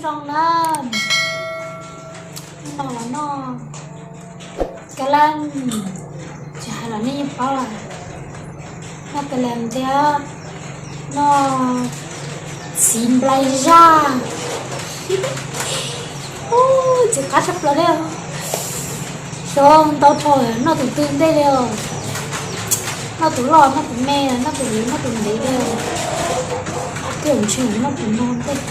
Zoo na, noj los noj ka lees, tsis hais los nej yeej paub lawm, noj ka lees thiab noj txiv nplai zaj. Ub, txiv qab tshaj plaws li. Xyov ntau dhau noj tus twg ntej li os. Noj tus loj noj tus me, noj tus ntxhais noj tus ntev li. Tej zaum ntshe noj tus no ntej.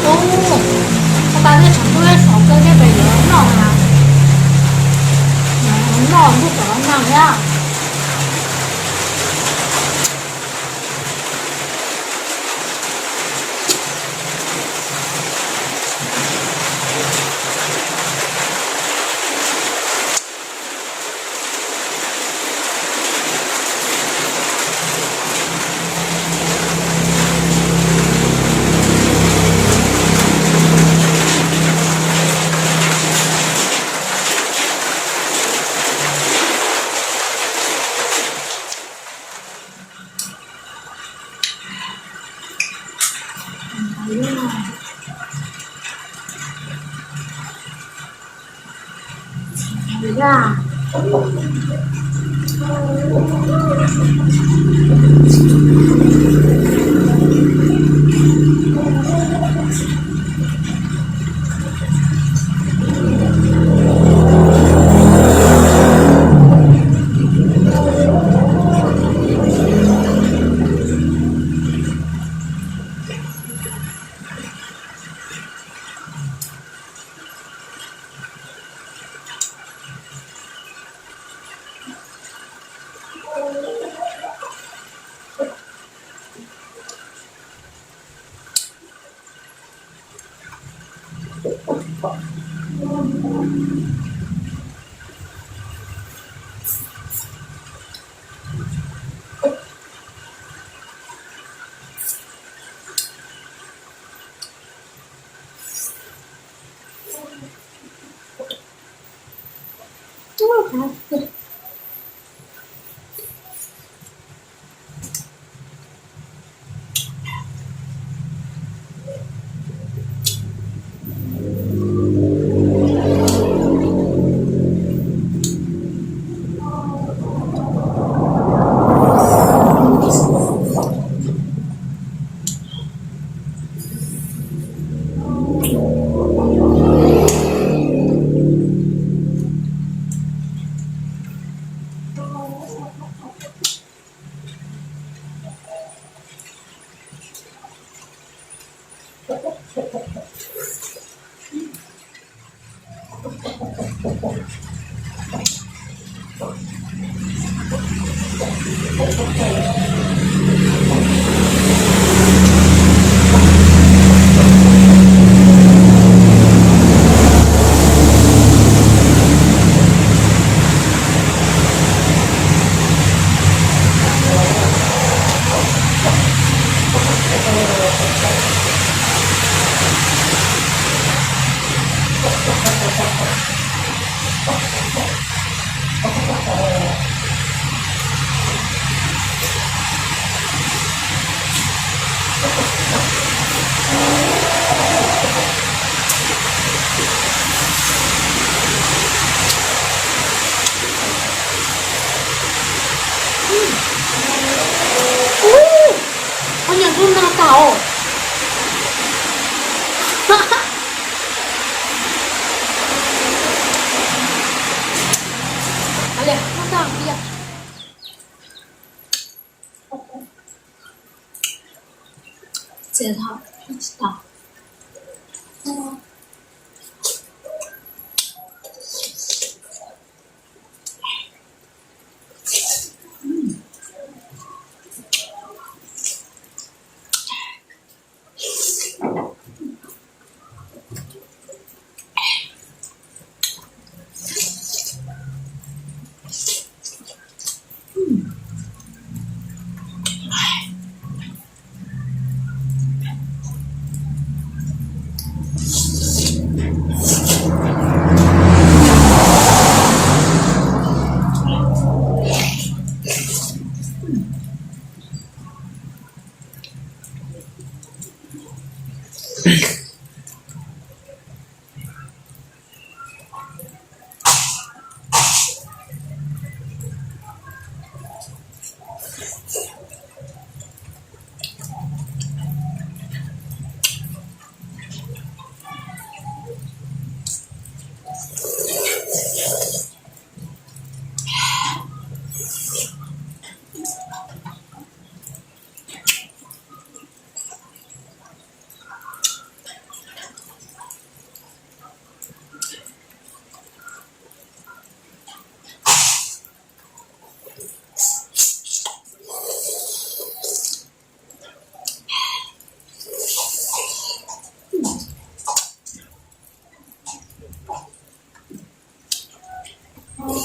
Ub, ua cas nej tshav ntuj sov kawg thiab pem yuav noj na. Noj ntuj tom no nag thiab. Ub, koj nyiam hnub no tau. Kav liam, hnub no tiag. Txias thaum tsis tau.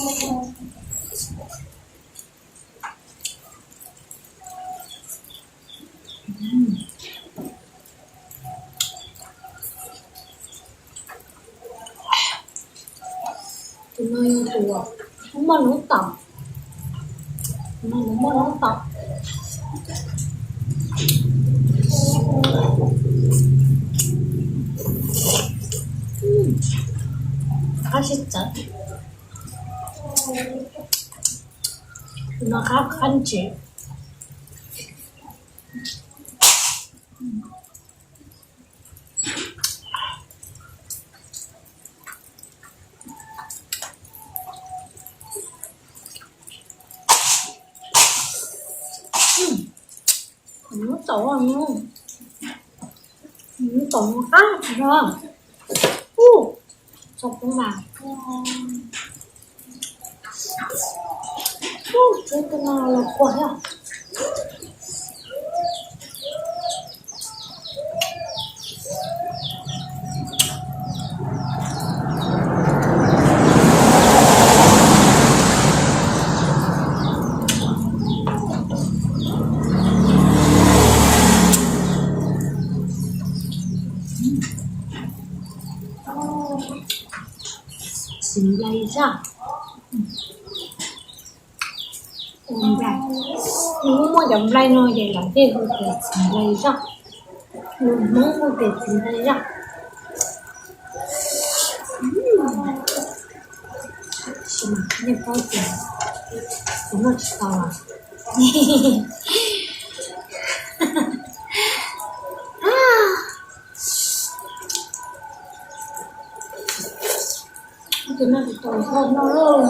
Tus no yog tus muaj noob taum. Tus no muaj noob taum. Qab sib txawv. Tus no qab qab ntsev. Noob taum, noob taum qab no. Ub, txog poob mas. Ub, txog tus no los kua thiab. Txiv nplai zaj. Ua nplai, nws muaj cov nplai no ces lawv thiaj hu tias txiv nplai zaj. Lus Hmoob hu tias txiv nplai zaj. Tab sis mas nej paub tias kuv noj tsis tau los. Tus no tus tau txog no lauj.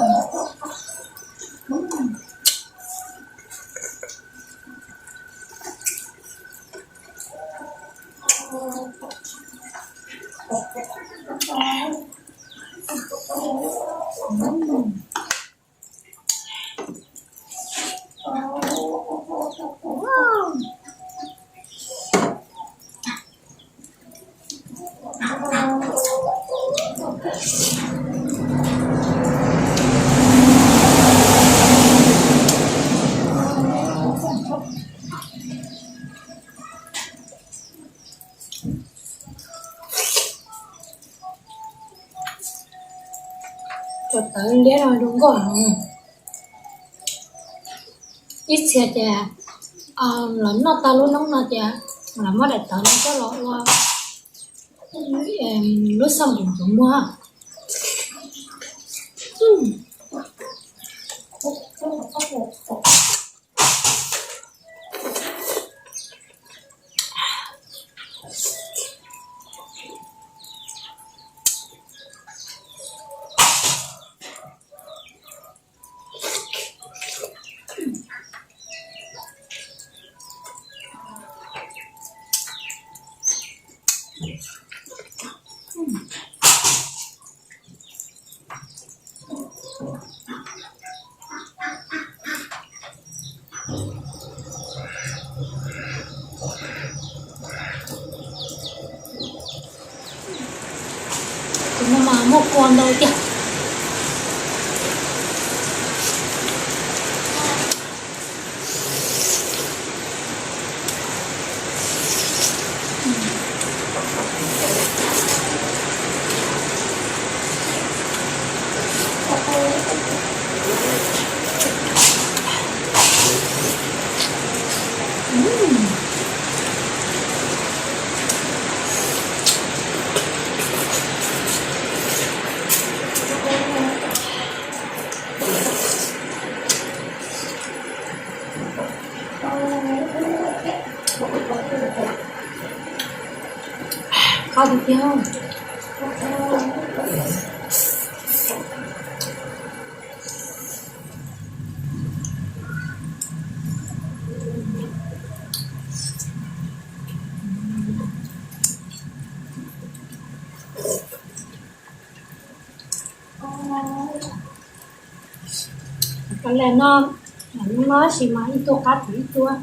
Cov tawv liab no zoo nkauj heev. Ib txhia ces lawv noj tag lub noob no ces lawv muab daim tawv no coj los ua lub xaj npum ntxuav muag. Tus no mas muaj kua ntau tiag. Qab tiag tiag. Cov lawv no, lawv no tab sis mas ib tug qab tim ib tug.